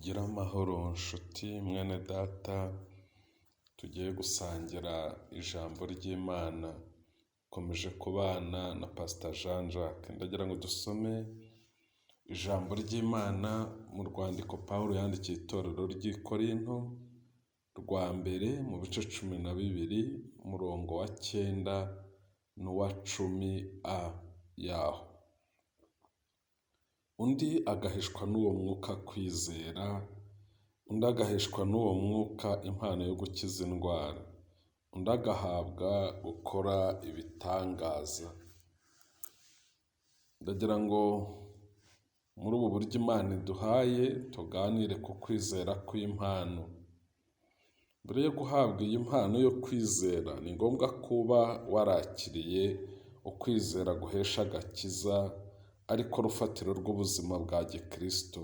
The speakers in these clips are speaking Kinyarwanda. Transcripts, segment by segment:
Gira amahoro nshuti mwene data, tugiye gusangira ijambo ry'Imana, ukomeje kubana na Pastor Jean Jacques. Ndagira ngo dusome ijambo ry'Imana mu rwandiko Pawulo yandikiye itorero ry'i Korinto rwa mbere mu bice 12, umurongo wa 9 n'uwa 10 a yaho. Undi agaheshwa n'uwo mwuka kwizera, undi agaheshwa n'uwo mwuka impano yo gukiza indwara, undi agahabwa gukora ibitangaza. Ndagira ngo muri ubu buryo Imana iduhaye tuganire ku kwizera kw'impano. Mbere yo guhabwa iyi mpano yo kwizera, ni ngombwa kuba warakiriye ukwizera guhesha agakiza, ariko rufatiro rw'ubuzima bwa gikristo.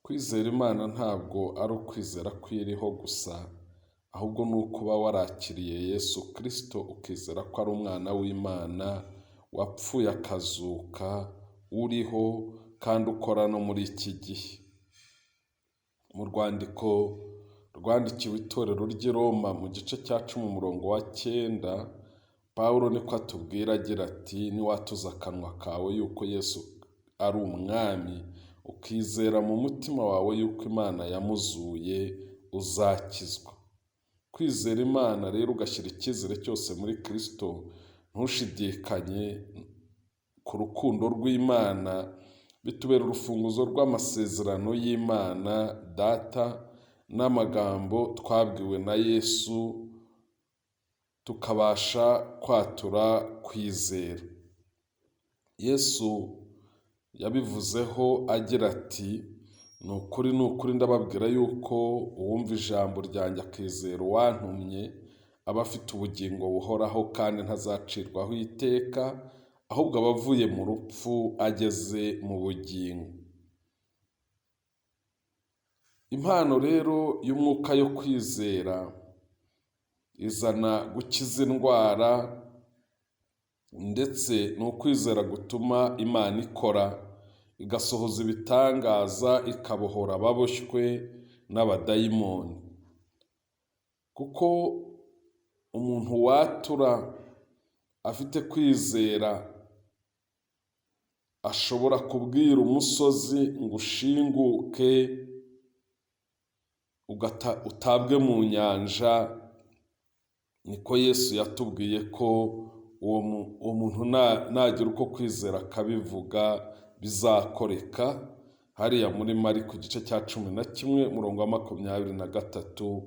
Kwizera Imana ntabwo ari ukwizera kw'iriho gusa, ahubwo ni ukuba warakiriye Yesu Kristo ukizera ko ari umwana w'Imana wapfuye akazuka, uriho kandi ukora no muri iki gihe. Mu rwandiko rwandikiwe itorero ry'i Roma mu gice cya 10 umurongo wa 9, Pawulo niko atubwira agira ati: niwatuza akanwa kawe yuko Yesu ari umwami, ukizera mu mutima wawe yuko Imana yamuzuye, uzakizwa. Kwizera Imana rero ugashyira icyizere cyose muri Kristo, ntushidikanye ku rukundo rw'Imana, bitubera urufunguzo rw'amasezerano y'Imana Data n'amagambo twabwiwe na Yesu, tukabasha kwatura kwizera. Yesu yabivuzeho agira ati: ni ukuri ni ukuri ndababwira yuko uwumva ijambo ryanjye akizera uwantumye aba afite ubugingo buhoraho kandi ntazacirwaho iteka, ahubwo aba avuye mu rupfu ageze mu bugingo. Impano rero y'umwuka yo kwizera izana gukiza indwara, ndetse ni ukwizera gutuma Imana ikora igasohoza ibitangaza, ikabohora ababoshywe n'abadayimoni. Kuko umuntu watura afite kwizera ashobora kubwira umusozi ngo ushinguke utabwe mu nyanja, niko Yesu yatubwiye ko uwo muntu nagira uko kwizera akabivuga bizakoreka, hariya muri Mariko igice cya 11 umurongo wa 23,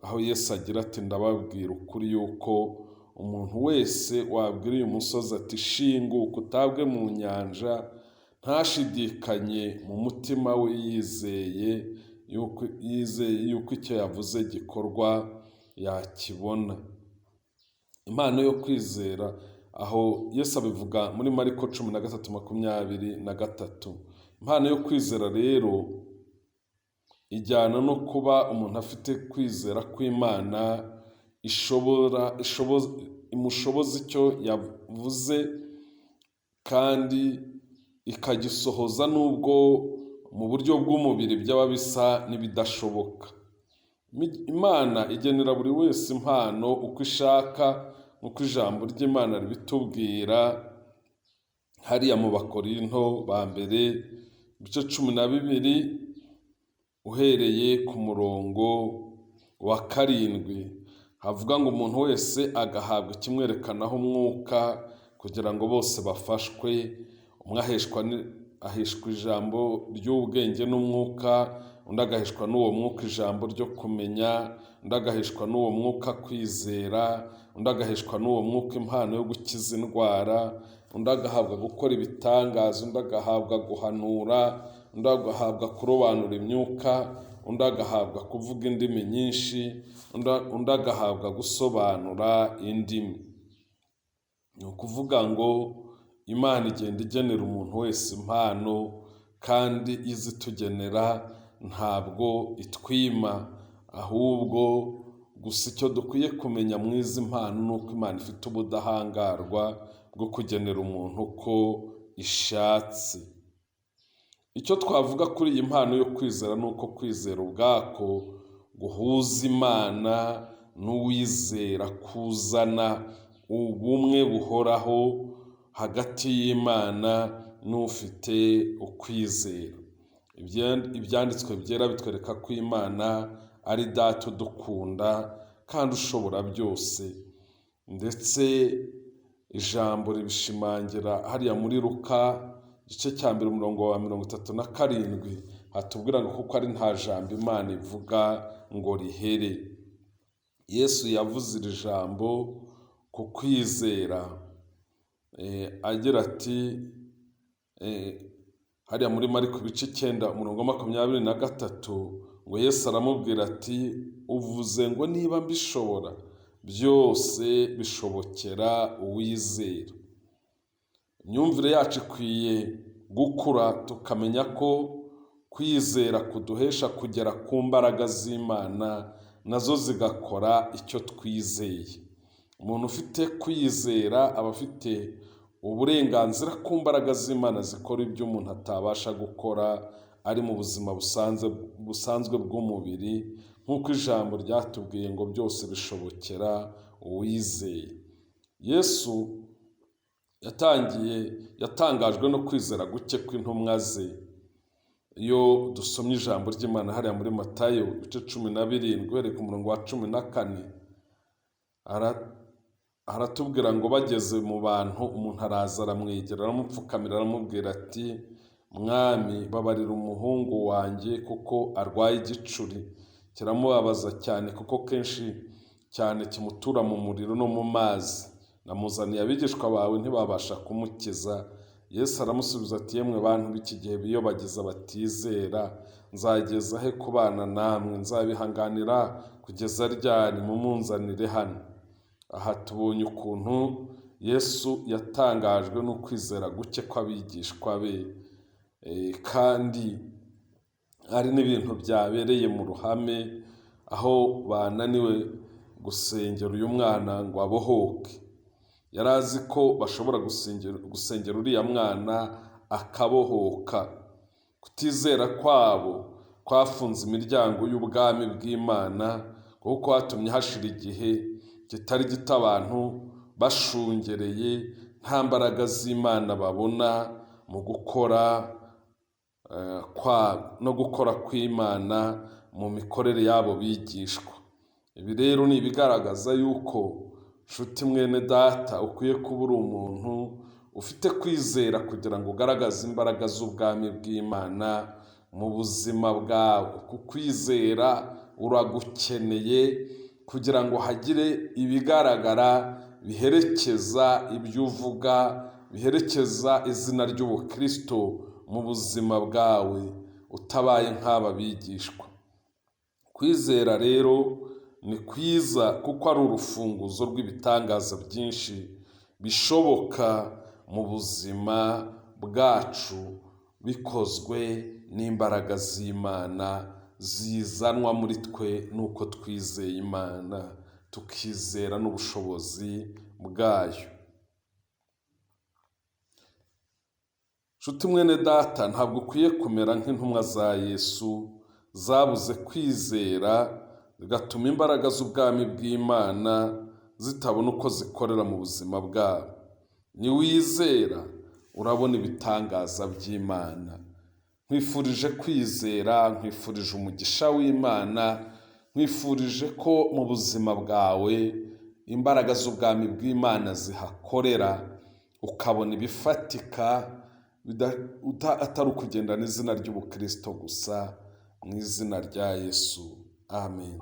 aho Yesu agira ati: ndababwira ukuri yuko umuntu wese wabwira uyu musozi ati shinguka utabwe mu nyanja, ntashidikanye mu mutima we yizeye yuko icyo yavuze gikorwa yakibona. Impano yo kwizera, aho Yesu abivuga muri Mariko 13:23. Impano yo kwizera rero ijyana no kuba umuntu afite kwizera kw'Imana imushoboza icyo yavuze kandi ikagisohoza nubwo mu buryo bw'umubiri byaba bisa n'ibidashoboka. Imana igenera buri wese impano uko ishaka, nk'uko ijambo ry'Imana ribitubwira hariya mu Bakorinto ba mbere ibice 12 uhereye ku murongo wa 7, havuga ngo umuntu wese agahabwa ikimwerekanaho umwuka kugira ngo bose bafashwe, umwe aheshwa ijambo ry'ubwenge n'umwuka, undi agaheshwa n'uwo mwuka ijambo ryo kumenya, undi agaheshwa n'uwo mwuka kwizera, undi agaheshwa n'uwo mwuka impano yo gukiza indwara, undi agahabwa gukora ibitangaza, undi agahabwa guhanura, undi agahabwa kurobanura imyuka, undi agahabwa kuvuga indimi nyinshi, undi agahabwa gusobanura indimi. Ni ukuvuga ngo Imana igenda igenera umuntu wese impano, kandi izitugenera ntabwo itwima, ahubwo gusa icyo dukwiye kumenya mu izi mpano ni uko Imana ifite ubudahangarwa bwo kugenera umuntu uko ishatse. Icyo twavuga kuri iyi mpano yo kwizera ni uko kwizera ubwako guhuza Imana n'uwizera, kuzana ubumwe buhoraho hagati y'Imana n'ufite ukwizera. Ibyanditswe byera bitwereka ko Imana ari Data udukunda kandi ushobora byose, ndetse ijambo ribishimangira hariya muri Luka igice cya 1 umurongo wa 37, hatubwira ngo kuko ari nta jambo Imana ivuga ngo rihere. Yesu yavuze iri jambo ku kwizera agira ati, hariya muri Mariko ibice 9 umurongo wa 23, ngo Yesu aramubwira ati uvuze ngo niba mbishobora, byose bishobokera uwizera. Imyumvire yacu ikwiye gukura, tukamenya ko kwizera kuduhesha kugera ku mbaraga z'Imana, nazo zigakora icyo twizeye. Umuntu ufite kwizera aba afite uburenganzira ku mbaraga z'Imana zikora ibyo umuntu atabasha gukora ari mu buzima busanzwe bw'umubiri, nk'uko ijambo ryatubwiye ngo byose bishobokera uwizeye. Yesu yatangajwe no kwizera guke kw'intumwa ze. Iyo dusomye ijambo ry'Imana hariya muri Matayo ibice 17 uhereye ku murongo wa 14, haratubwira ngo bageze mu bantu, umuntu araza aramwegera, aramupfukamira, aramubwira ati Mwami, babarira umuhungu wanjye kuko arwaye igicuri, kiramubabaza cyane kuko kenshi cyane kimutura mu muriro no mu mazi. Namuzaniye abigishwa bawe ntibabasha kumukiza. Yesu aramusubiza ati yemwe bantu b'iki gihe biyobagiza batizera, nzageza he kubana namwe? Nzabihanganira kugeza ryari? Mumunzanire hano. Aha tubonye ukuntu Yesu yatangajwe n'ukwizera guke kw'abigishwa be, kandi hari n'ibintu byabereye mu ruhame aho bananiwe gusengera uyu mwana ngo abohoke. Yari azi ko bashobora gusengera uriya mwana akabohoka. Kutizera kwabo kwafunze imiryango y'ubwami bw'Imana, kuko kwatumye hashira igihe kitari gito abantu bashungereye, nta mbaraga z'Imana babona mu gukora no gukora kw'Imana mu mikorere y'abo bigishwa. Ibi rero ni ibigaragaza yuko, nshuti mwene data, ukwiye kuba uri umuntu ufite kwizera kugira ngo ugaragaze imbaraga z'ubwami bw'Imana mu buzima bwawe. Ku kwizera uragukeneye kugira ngo hagire ibigaragara biherekeza ibyo uvuga, biherekeza izina ry'ubukristo mu buzima bwawe, utabaye nk'aba bigishwa. Kwizera rero ni kwiza kuko ari urufunguzo rw'ibitangaza byinshi bishoboka mu buzima bwacu, bikozwe n'imbaraga z'Imana zizanwa muri twe nuko twizeye Imana, tukizera n'ubushobozi bwayo. Nshuti mwene data, ntabwo ukwiye kumera nk'intumwa za Yesu zabuze kwizera, bigatuma imbaraga z'ubwami bw'Imana zitabona uko zikorera mu buzima bwabo. Niwizera urabona ibitangaza by'Imana. Nkwifurije kwizera, nkwifurije umugisha w'Imana, nkwifurije ko mu buzima bwawe imbaraga z'ubwami bw'Imana zihakorera, ukabona ibifatika, atari ukugendana izina ry'ubukristo gusa. Mu izina rya Yesu, amen.